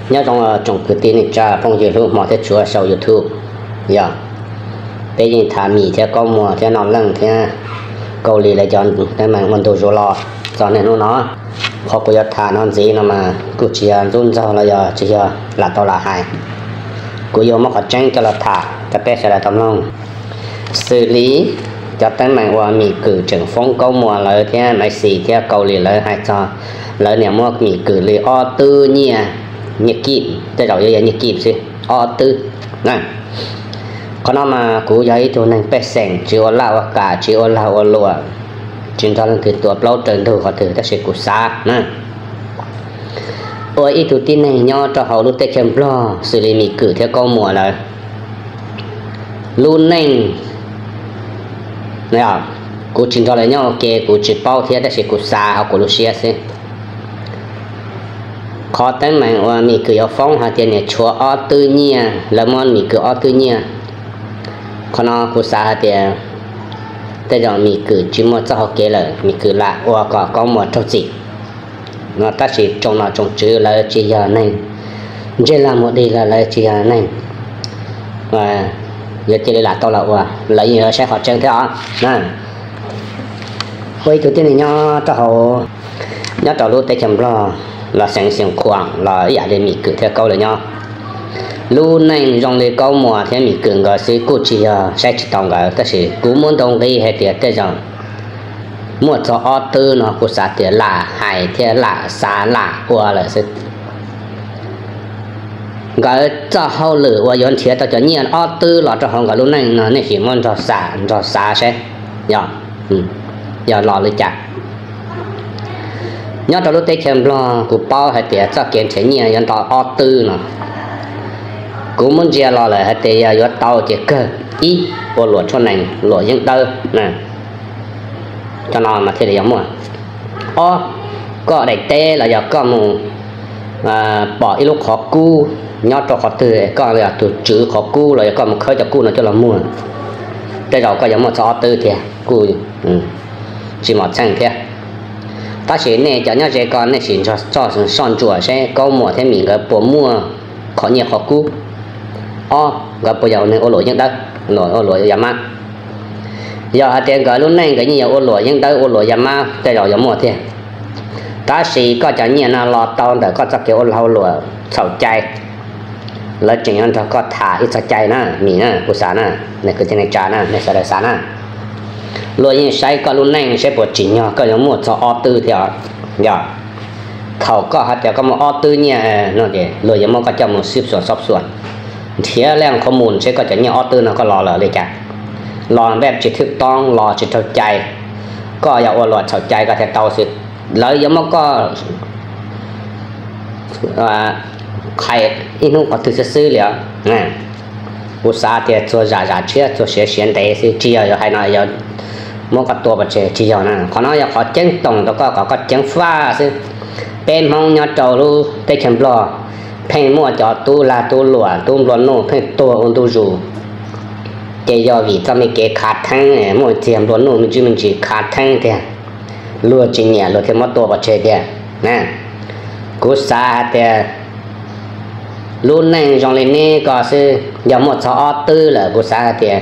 Nyob zoo tsoom kwv tij neej tsa phooj ywg hlub hmov thiab tshua saum YouTube. Yog peb yeej tham Mis thiab Kaub Muas thiab Noj Leej thiab Kaus Lim lawv cov teeb meem ua ntu zus los txog niaj hnub no. Qhov kuv yuav tham no ntxiv no mas kuj tsis yog ntxub ntxaug los yog tsis yog lam tau lam hais. Kuv yuav muab qhov tseeb coj los tham rau peb sawv daws tau mloog. Xws li cov teeb meem uas Mis Kwm tseem foob Kaub Muas lawv thiab Maiv Xis thiab Kaus Lim lawv hais txog lawv niam muab Mis Kwm li ob twb nyiaj, nyiaj kim, tej zaum yuav yog nyiaj kim xwb, ob twb. Qhov no mas kuv yog ib tug neeg pej xeem tsis ua laj ua kam, tsis ua lag ua luam, tsis nrog leej twg tuav plaub raws ntug qhov twg, tab sis kuv xav na, ua ib tug tib neeg nyob rau hauv lub teb chaws Nplog xws li Mis Kwm thiab Kaub Muas lawv lub neej, kuv tsis nrog lawv nyob ua ke, kuv tsis paub thiab, tab sis kuv xav hauv kuv lub siab xwb. Qhov teeb meem uas Mis Kwm yuav foob hais tias niam tshuav ob twb nyiaj, lawv muab Mis Kwm ob twb nyiaj, qhov no kuv xav hais tias tej zaum Mis Kwm tsis muaj txoj hau kev lawm, Mis Kwm lam ua kom Kaub Muas raug txim no, tab sis tsoom nom tsoom tswv lawv tsis yog neeg ntsej lag muag dig, lawv tsis yog neeg yuav cia li lam tau lam ua, lawv yeej yuav saib qhov tseeb thiab os. Ua ib tug tib neeg nyob rau hauv, nyob rau lub teb chaws Nplog los xeev Xeev Khuam los ib yam li Mis Kwm thiab Kaub lawv nyob. Lub neej zoo li Kaub Muas thiab Mis Kwm nkawd xwb kuj tsis yog saib tsis taus nkawd, tab sis kuv muab ntaus nqi hais tias tej zaum muaj txog ob twb no kuv xav tias lam hais thiab lam xav lam ua lawm xwb. Nkawd txoj hauj lwm uas yuav nrhiav tau cov nyiaj ob twb los rau hauv nkawd lub neej no nej sim muab nrog xam nrog xav saib yog los li cas. Nyob rau lub teb chaws Nplog kuv paub hais tias txoj kev nrhiav nyiaj yuav nto ob twb no. Kuv muab ntsia los lawm hais tias yog yuav tau ces kawg ib, ua luam tshuaj nees, luam yeeb dawb, cov no mas thiaj li yuav muaj. Ob, koj daim teb los yog koj mus pom ib lub qhov kub nyob rau qhov twg, koj yog tus tswv qhov kub los yog koj mus khawb cov kub no coj los muag, tej zaum koj yuav muaj txog ob twb thiab kuj tsis mos txheej thiab. Tab sis nej cov nyob ze ko nej sim nrog soj ntsuam seb Kaub Muas thiab Mis nkawd puas muaj qhov nyiaj qhov kub. Ob, nkawd puas yog neeg ua luam yeeb dawb, ua luam ya mab. Yog hais tias nkawd lub neej nkawd yeej yog ua luam yeeb dawb ua luam ya mab tej zaum yuav muaj thiab. Tab sis koj cov nyiaj no los tau ntawm koj txoj kev ua lag ua luam txhaum cai. Lawv tseem yuav nrog koj tham ib txog cai na Mis na, kuv xav na, nej kwv tij neej tsa na, nej sawv daws xav na. Luag yeej saib koj lub neej saib puas tsim nyog koj yuav muaj txog ob twb thiab os. Yog thaum koj hais tias koj muaj ob twb nyiaj no ces luag yuav muab koj coj mus xib xuas xob xuas, nrhiav leej qhov mus seb koj cov nyiaj ob twb no koj los lawm li cas. Los npej tsis thwj toob, los tsis raug cai, koj yog ua luam txhaum cai koj thiaj tau xwb. Lawv yuav muab koj qhais ib hnub qhov twg xwb xwb li os. Kuv xav tias txhua zam zam tshiab txhua siav siav ntev xwb, tsis yog yuav hais no yuav muab koj tua pov tseg, tsis yog na. Qhov no yog qhov ceeb toom rau koj kom koj ceev faj xwb. Peb Hmoob nyob rau lub teb chaws Nplog pheej muaj cov tub lag tub luam tub nplua nuj pheej tuag ua ntu zus, ces yog vim txoj me kev khav theeb, muaj txiag nplua nuj me ntsis me ntsis khav theeb tiag. Luag tsis nyiam luag thiaj muab tua pov tseg tiag. Kuv xav hais tias lub neej zoo li neb ko xwb, yog muaj txog ob twb lawm kuv xav hais tias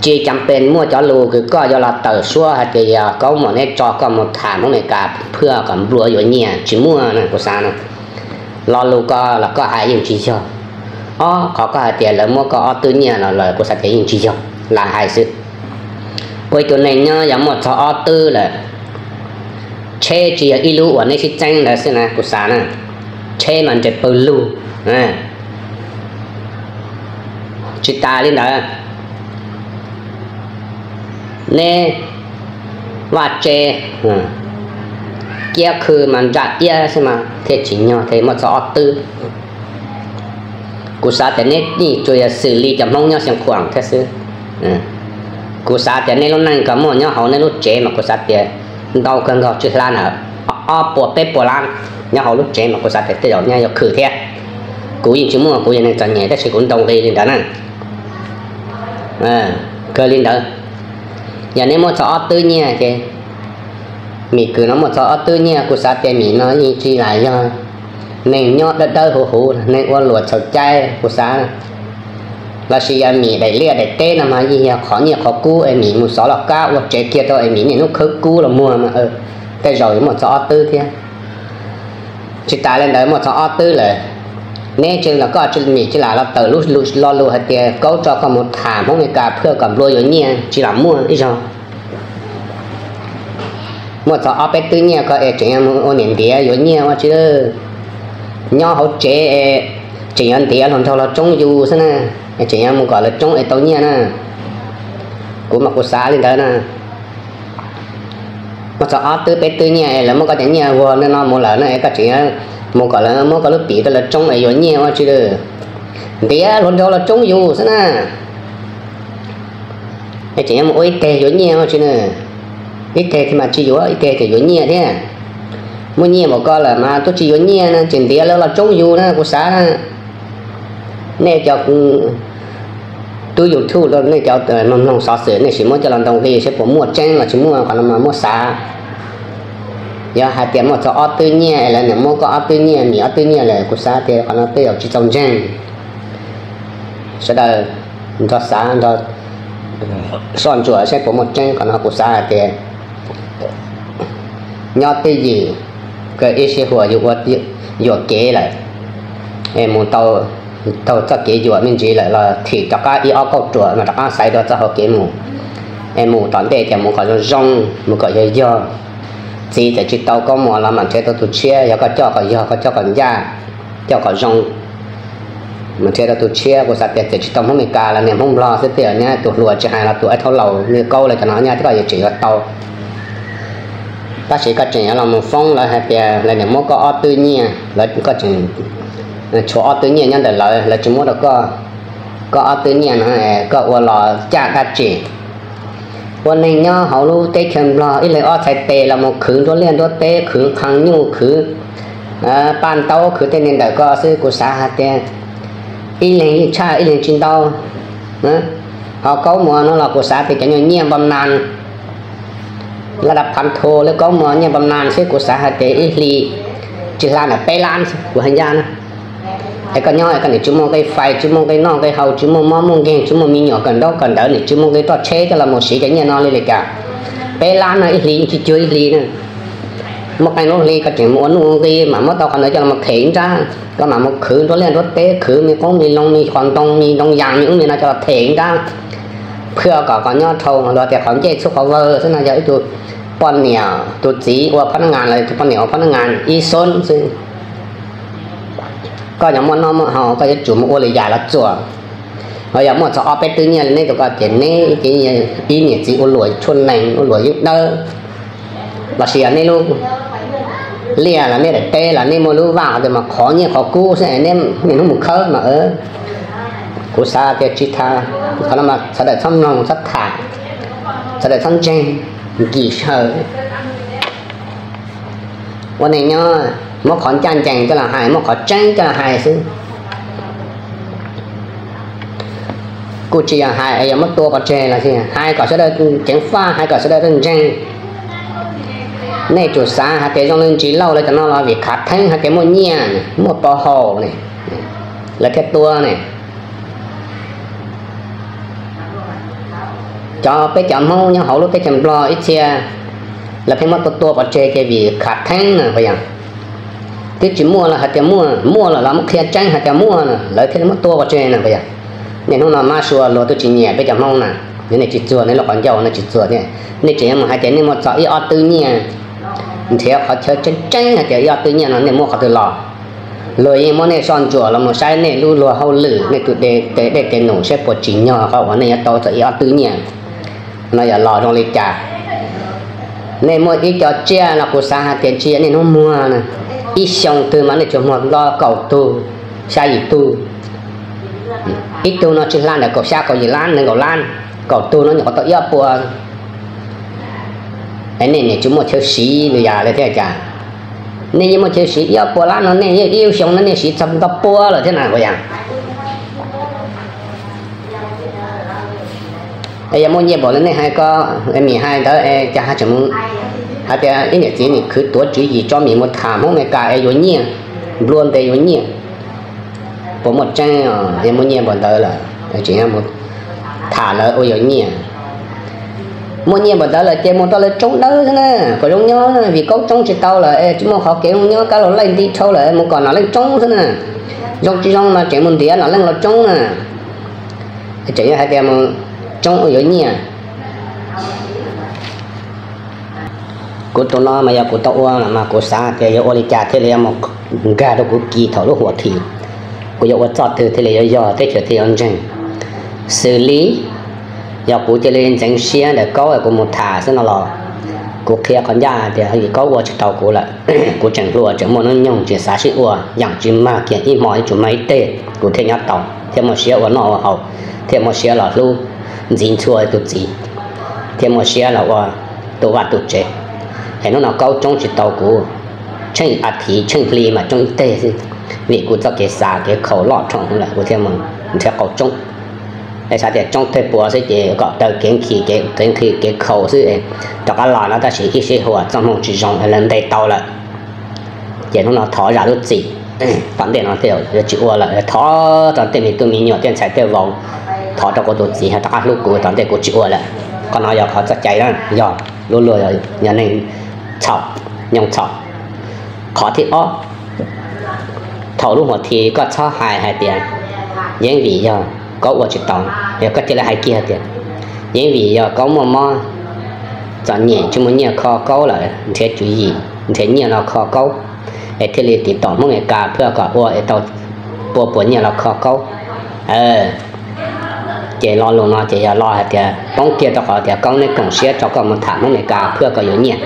tsis cas pes muaj cov lus kws koj yuav los tawm suab hais tias yog Kaub Muas neb tso koj mus tham Hmoob Amelikas phwj kom nplua yuav nyiaj, tsis muaj na kuv xav na. Lo lus ko los koj hais yeej tsis yog. Ob, qhov koj hais tias lawv muab koj ob twb nyiaj los lawm kuv xav tias yeej tsis yog, lam hais xwb. Ua ib tug neeg nyob yog muaj txog ob twb lawm, tsheb tsis yog ib lub uas neb sib txeeb ntawd xwb na kuv xav na, tsheb mas nres pawg lug. Tsis tas li ntawd, neb vaj tse kiab khw mas nram iab xwb mas thiaj tsim nyog thiaj muaj txog ob twb. Kuv xav tias neb yeej tsuas yog xws li cov Hmoob nyob Xeev Khuam thiab xwb. Kuv xav tias neb lub neej ko muaj nyob hauv neb lub tsev mas kuv xav tias ntau kawg nkaus tsis hla na ob puas peb puas lab nyob hauv lub tsev mas kuv xav tias tej zaum nyob yuav khwm thiab. Kuv yeej tsis muaj, kuv yog neeg txom nyem tab sis kuv ntaus nqi li ntawd na. Kawg li ntawd, yog neb muaj txog ob twb nyiaj ces Mis Kwm no muaj txog ob twb nyiaj, kuv xav tias Mis no yeej tsis lam yog Neeg nyob dawb dawb huv huv, neeg ua luam txhaum cai kuv xav. Lossis yog Mim daim liaj daim teb no mas yeej yog qhov nyiaj qhov kub es Mim mus xov los kab ua tsev kiag rau es Mim niaj hnub khawb kub los muag mas tej zaum yuav muaj txog ob twb thiab. Tsis tas li ntawd muaj txog ob twb lawm, neb tsis los koj Mim tsis lam los tawm lub lo lus hais tias Kaub tso koj mus tham Hmoob Mes Kas phwj kom nplua yuav nyiaj tsis lam muaj ib zaug. Muaj txog ob peb twb nyiaj ko es tseem yuav mus ua niam ntiav yuav nyiaj ua tsi. Nyob hauv tsev es tseem yuav ntiav hluas nraug los tsoob yus xwb na, es tseem yuav mus kom lawv tsoob es tau nyiaj na. Kuv mas kuv xav li ntawd na. Muaj txog ob twb peb twb nyiaj es lawv muab koj cov nyiaj vog no mus lawm na es koj tseem mus kom lawv muab koj lub pim rau lawv tsoob es yuav nyiaj ua tsi. Ntiav hluas nraug los tsoob yus xwb na. Es tseem yuav mus ua ib teg yuav nyiaj ua tsi na. Ib teg thiaj mas tsis yuav, ib teg ces yuav nyiaj thiab. Muaj nyiaj npaum ko lawm mas twb tsis yuav nyiaj na, tseem ntiav lawv los tsoob yus na kuv xav na. Nej cov tub YouTube, nej cov mloog xov xwm nej sim muab coj los ntaus nqi saib puas muaj tseeb los tsis muaj, qhov no mas muab xav. Yog hais tias muaj txog ob twb nyiaj es lawv niam muab koj ob twb nyiaj, Mim ob twb nyiaj lawm kuv xav tias qhov no tej zaum tsis txaus ntseeg. Sawv daws nrog xav nrog soj ntsuam saib puas muaj tseeb, qhov no kuv xav hais tias nyob twj ywm, kawg ib sij huam yus ua yuam kev lawm, es mus tau taug txoj kev yuam me ntsis lawm los thim rov qab ib ob kauj ruam mas rov qab xaiv dua txoj hau kev mus. Es mus tom ntej ces mus kom zoo zoo, mus kom yog yog. Txiv txawm tsis tau Kaub Muas los mam nrhiav tau tus tshiab, yog koj coj kom yog, koj coj kom ncaj, coj kom zoo, mam nrhiav tau tus tshiab. Kuv xav tias txawm tsis tau Hmoob Meskas los niag Hmoob Nplog xwb tiag, niag tus hluas tsis hais los tus aib thaub laus li Kaub lawv cov no nyaj koj yuav tseem yuav tau. Tab sis koj tseem yuav los mus foob lawv hais tias lawv niam muab koj ob twb nyiaj, lawv koj tseem tshuav ob twb nyiaj nyob ntawm lawv, lawv tsis muab rau koj. Koj ob twb nyiaj no koj ua los caj dab tsi? Ua neeg nyob hauv lub teb chaws Nplog ib leeg ob txhais tes los mus khwv nruab liaj nruab teb, khwv qhee nyuj, khwv paj ntaub, khwv tej niag ntawm ko xwb. Kuv xav hais tias ib leeg yeej tshaj ib leeg tsis ntau. Ho Kaub Muas no los kuv xav tias cov nyuag nyiaj npam nas, laj dab phav thu li Kaub Muas nyiaj npam nas xwb kuv xav hais tias ib hlis tsis hla ntawm peb lab xwb kuv hais ncaj na. Es koj nyob es koj nim tsis muaj nqi fais, tsis muaj nqi noj nqi haus, tsis muaj mob muaj nkeeg, tsis muaj me nyuam kawm ntaub kawm ntawv, nim tsis muaj nqi roj tsheb coj los mus siv cov nyiaj no li li cas? Peb lab no ib hlis tsis cuag ib hlis na. Muaj qee lub hli koj tseem mus ua nuj ua nqi mam muab tau qhov ntawd coj los them ib nrab, koj mam mus khwv nruab liaj nruab teb, khwv me qoob me loo, me qhov ntoo, me ntoo yas, me ub me no coj los them ib nrab. Phwj kom kom nyob dhau los tias qhov ncej txhub qhov vawg xwb no yog ib tug poj niam tus txiv ua phab nab ngas los tus poj niam ua phab nab ngas ib xub xwb. Koj yog muaj noj muaj haus koj yuav tsum mus ua li yam los txuas. Ho yog muaj txog ob peb twb nyiaj li neb tus ko ces neb ib niam txiv ua luam tshuaj nees ua luam yeeb dawb. Lossis yog neb lub liaj los neb daim teb los neb muaj lub vaj qhov twg mas qhov nyiaj qhov kub xwb es neb niaj hnub mus khawb mas. Kuv xav tias tsis tas, qhov no mas sawv daws txhob mloog txhob tham, sawv daws txhob ntseeg, nkim saw. Ua neeg nyob muab qhov ncaj ncees coj los hais, muab qhov tseeb coj los hais xwb. Kuj tsis yog hais es yog muab tua pov tseg los hais kom sawv daws ceev faj, hais kom sawv daws ntseeg. Nej tsum xav hais tias zoo li Ntsis Lauj lawv cov no los vim khav theeb hais tias muaj nyiaj, muaj pov haum ne, lawv thiaj tua ne. Cov peb cov Hmoob nyob hauv lub teb chaws Nplog ib txhia lawv pheej muab tua tua pov tseg ces vim khav theeb na puas yog? Twb tsis muaj los hais tias muaj, muaj los los muab qhia tseeb hais tias muaj na lawv thiaj li muab tua pov tseg na puas yog? Niaj hnub no mab sua luag twb tsis nyiam peb cov Hmoob na, yog nej tsis txuag nej lub qhov ncauj nej tsis txuag thiab nej tseem yuav mus hais tias nej muaj txog ib ob twb nyiaj, nrhiav qhov chaw tseeb tseeb hais tias ib ob twb nyiaj no nej muab qhov twg los. Luag yeej muab nej soj ntsuam los mus saib nej lub luag hauj lwm, nej tus dej tes num saib puas tsim nyog qhov uas nej yuav tau txog ib ob twb nyiaj no yog los zoo li cas. Nej muaj ib co tsiaj los kuv xav hais tias ntsia nej hnub muag na, ib xyoo twg mas nej tsuas muag nto kaum tug, xya yim tug. Ib tug no tsis hla ntawm kaum xya kaum yim lab, nees nkaum lab, kaum tug no nyuam qhuav tau ib ob puas. Nej nim tsis muaj chaw siv li yam li thiab cas? Nej yeej muaj chaw siv ib ob puas lab no, nej yeej ib xyoo no nej siv txog nto puas lawm thiab na puas yog? Es yog muaj nyiaj npaum li nej hais ko, Mim hais ntawd es cas hais tseem mus hais tias ib niam txiv nim khwv tuav tswv yim tso Mim mus tham Hmoob Amelikas es yuav nyiaj. nplua npe yuav nyiaj. Puas muaj tseeb? Yog muaj nyiaj npaum ntawd lawm tseem yuav mus tham lawv ua yuav nyiaj. Muaj nyiaj npaum ntawd lawm ces mus rau lawv tsoob dawb xwb na, kom zoo nyob na, vim Kaub tsoob tsis tau lawm es tsis muaj qhov kev zoo nyob, kab laus laij nti dhau lawm, mus kom Nom Leej tsoob xwb na. Zoo tsis zoo mas tseem mus ntiav Nom Leej los tsoob na. Tseem yuav hais tias mus tsoob ua yuav nyiaj. Kuv tus no mas yog kuv tau ua los mas kuv xav tias yuav ua li cas thiaj li yuav mus nkag rau kuv kis thaum lub huam thim. Kuv yuav ua txoj twg thiaj li yuav yog, teb chaws thiaj yuav ntseeg. Xws li yog kuv cia li ntxeev siab ntawm Kaub es kuv mus tham xwb no los, kuv qhia qhov ncaj tias Kaub ua tsis tau kuv lawm. Kuv tseem hluas tseem muaj hnub nyoog, tsis xav sib ua, yeej tsis mag kiag ib hmo, yuav tsum mag ib teg kuv thiaj nyob tau, thiaj muaj siab ua noj ua haus, thiaj muaj siab los hlub ntxiv ntxhua tus txiv, thiaj muaj siab los ua tu vaj tu tsev. Es hnub no Kaub tsoob tsis tau kuv, tsheej a thiv tsheej hli mas tsoob ib teg xwb, vim kuv txoj kev xav kev khaus loj dhau lawm kuv thiaj mus nrhiav qau tsoob. Es xav tias tsoob teg puas xwb ces kom taw kev nqhis kev nqhis kev khaus xwb, rov qab los no tab sis ib sij huam txoj hmoo tsis zoo es lawv ntes tau lawm. Ces hnub no thov zam lub txim, tom ntej no thiaj yuav tsis ua lawm, thov rau tej me tub me nyuam tej ntxhais tej vauv, thov rau kuv tus txiv rov qab hlub kuv, tom ntej kuv tsis ua lawm. Qhov no yog qhov txoj cai na, yog lub luag yog neeg txhaum, nyoog txhaum. Qhov thib ob, thaum lub huam thim koj txhob hais hais tias yeej vim yog Kaub ua tsis tau, yog koj cia li hais kiag tias yeej vim yog Kaub muaj mob txom nyem tsis muaj nyiaj kho Kaub lawm, nrhiav tswv yim nrhiav nyiaj los kho Kaub, es thiaj li tiv tom Hmoob Amelikas phaj kom ua es tau pua puas nyiaj los kho Kaub. Ces lo lus no ces yog lo hais tias poob kiag rau qhov tias Kaub neb koom siab rau koj mus tham Hmoob Amelikas phaj kom yuav nyiaj.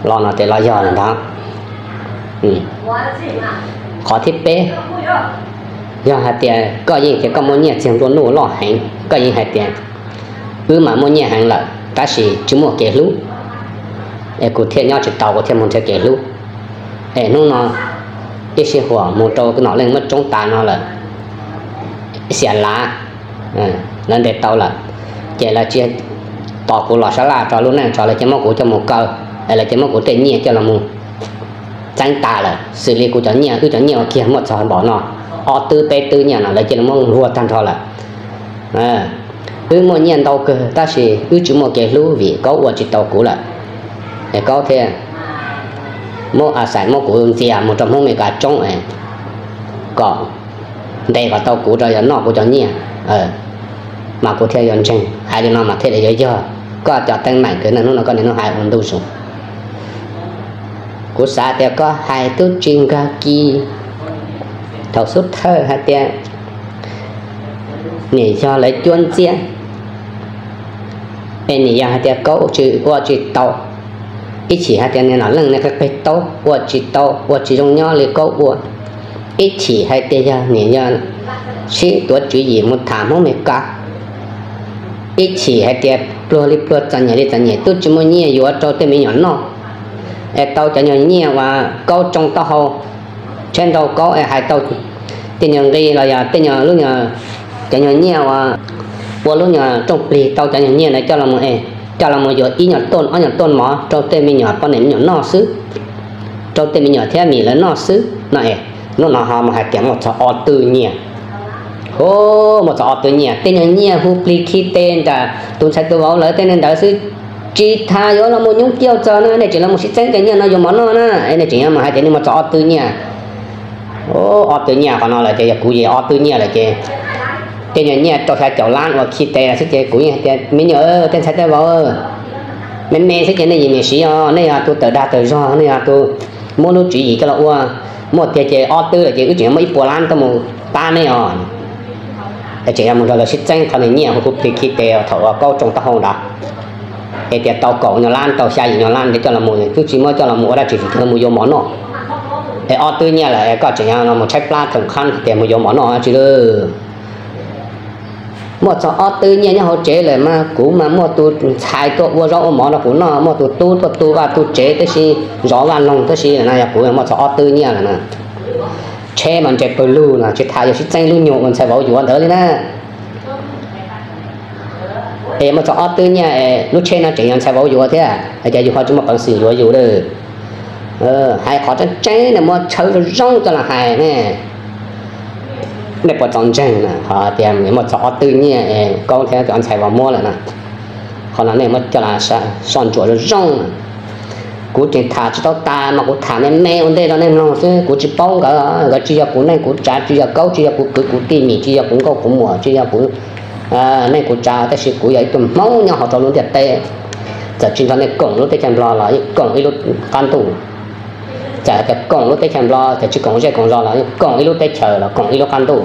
Lo no ces lo yog ntag. Qhov thib peb, yog hais tias koj yeej tias koj muaj nyiaj txiag nplua nuj loj heev, koj yeej hais tias wb mas muaj nyiaj heev lawm tab sis tsis muaj kev hlub, es kuv thiaj nyob tsis tau, kuv thiaj mus nrhiav kev hlub. Es hnub no ib sij huam mus rau Nom Leej muab tsoob tas no lawm, xiam lav, lawv ntes tau lawm, ces lawv tsis tos kuv los sab laj rau lub neej tso, lawv cia muab kuv coj mus kaw, es lawv cia muab kuv tej nyiaj coj los mus txeeb tas lawm. Xws li kuv cov nyiaj, wb cov nyiaj ua kiag muaj txog npaum no, ob twb peb twb nyiaj no lawv cia li muab luag tag nrho lawm. Wb muaj nyiaj ntau kawg tab sis wb tsis muaj kev hlub vim Kaub ua tsis tau kuv lawm. Es Kaub thiaj muab a xais muab kuv ntxias mus rau Hmoob Amelikas tsoob es kom ntes kom tau kuv rau yog noj kuv cov nyiaj, mas kuv thiaj yuav ntseeg. Hais li no mas thiaj li yuav yog. Koj cov teeb meem kawg na, hnub no koj niaj hnub hais ua ntu zus. Kuv xav tias koj hais twb tsis nkag kis. Thaum xub thawj hais tias nim yog lawv cuab ntxiab, es nim yog hais tias Kaub tsis ua tsis tau, ib chim hais tias niag Nom Leej niag qig qig taub ua tsis tau, ua tsis zoo nyob li Kaub ua, ib chim hais tias yog nim yog sib tuav tswv yim mus tham Hmoob Amelikas, ib chim hais tias pluag li pluag txom nyem li txom nyem twb tsis muaj nyiaj yuav rau tej me nyuam noj, es tau cov nyuag nyiaj uas Kaub tsoo taub hau, tsheb nrau Kaub es hais tau tej nyuag nqi los yog tej nyuag lub nyuag, cov nyuag nyiaj uas ua lub nyuag rooj plig tau cov nyuag nyiaj ntawd coj los mus es coj los mus yuav ib nyuag tuj ob nyuag tuj mov rau tej me nyuam poj niam me nyuam noj xwb, rau tej me nyuam thiab mis lawv noj xwb no es, hnub no ho mus hais tias muaj txog ob twj nyiaj. Hu, muaj txog ob twj nyiaj, tej nyuag nyiaj hu plig khi tes nram tus ntxhais tus vauv lawv tej neeg ntawd xwb, tsis tas yuav los mus nyoob ciaj txog na, nej tseem los mus sib txeeb cov nyiaj no yuav mov noj na, es nej tseem yuav mus hais tias nej muaj txog ob twj nyiaj. Ob twj nyiaj qhov no lawm ces yog kuv yim ob twj nyiaj lawm ces tej nyuag nyiaj rau xya caum lab uas khi tes xwb ces kuv yeej hais tias me nyuam, tej ntxhais tej vauv, me me xwb ces nej yim mem siv os, nej yog tus tawm dag tawm zog, nej yog tus muab lub tswv yim coj los ua, muaj tiag ces ob twj lawm ces wb tseem yuav muaj ib puas lab tuaj mus pab nej os. Es tseem yuav mus nrog lawv sib txeeb qhov niag nyiaj hu plig khi tes thaum uas Kaub tsoo taub hau ntawd, es tias tau kaum nyuag lab tau xya yim nyuag lab ntawd coj los mus twb tsis muab coj los mus ua dab tsi, tsis coj los mus yuav mov noj. Es ob twj nyiaj lawm es koj tseem yuav los mus tshaib plab theem qhab tias mus yuav mov noj dab tsi lawm. Muaj txog ob twj nyiaj nyob hauv tsev lawm mas kuv mas muaj tus ntxhais tuaj ua zaub ua mov rau kuv noj, muaj tus tub tuaj tu vaj tu tsev tab sis zov vaj loog tab sis no yog kuv muaj txog ob twj nyiaj lawm na. Tsheb mas ntse pawg lug no tsis tas yuav sib txeeb lub nyuag uas ntxhais vauv yuav ntawd li na. Es muaj txog ob twj nyiaj es lub tsheb no tseem yog ntxhais vauv yuav thiab es cas yus ho tsis muaj peev xwm yuav yus lawm. Hais qhov tseeb tseeb, nej muab tshawb zoo zoo coj los hais ne. Nej puas txaus ntseeg na? Qhov tias muaj txog ob twj nyiaj es Kaub thiab cov ntxhais vos muab lawm na, qhov no nej muab coj los soj ntsuam zoo zoo. Kuv tseem tham tsis tau tas mas kuv tham me me ua ntej rau nej mloog xwb, kuv tsis paub nkawd. Nkawd tsis yog kuv neej kuv tsav, tsis yog Kaub, tsis yog kuv kwv kuv tij, Mim tsis yog kuv nkauj kuv muam, tsis yog kuv neej kuv tsav, tab sis kuv yog ib tug Hmoob nyob hauv rau lub ntiaj teb. Txawm tsis nrog nej koom lub teb chaws Nplog los yeej koom ib lub qab ntuj. Txawm tias koom lub teb chaws Nplog, txawm tsis koom zej koom zos los yeej koom ib lub teb chaws los koom ib lub qab ntuj.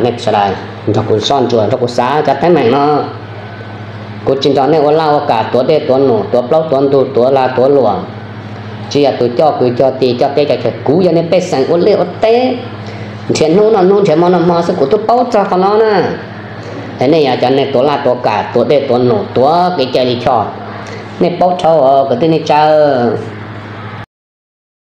Nej sawv daws nrog kuv soj ntsuam, nrog kuv xav cov teeb meem no. Kuv tsis nrog nej ua laj ua kam tuav dej tuav num, tuav plaub tuav ntug, tuav lag tuav luam. Tsis yog tus coj kwv coj tij, coj teb coj chaw, kuv yog nej pej xeem ua liaj ua teb, nrhiav hnub noj hnub, nrhiav hmo noj hmo xwb, kuv twb paub txog qhov no na. Es nej yog cov neeg tuav laj tuav kam, tuav dej tuav num, tuav kev cai li choj, nej paub dhau kwv tij neej tsa.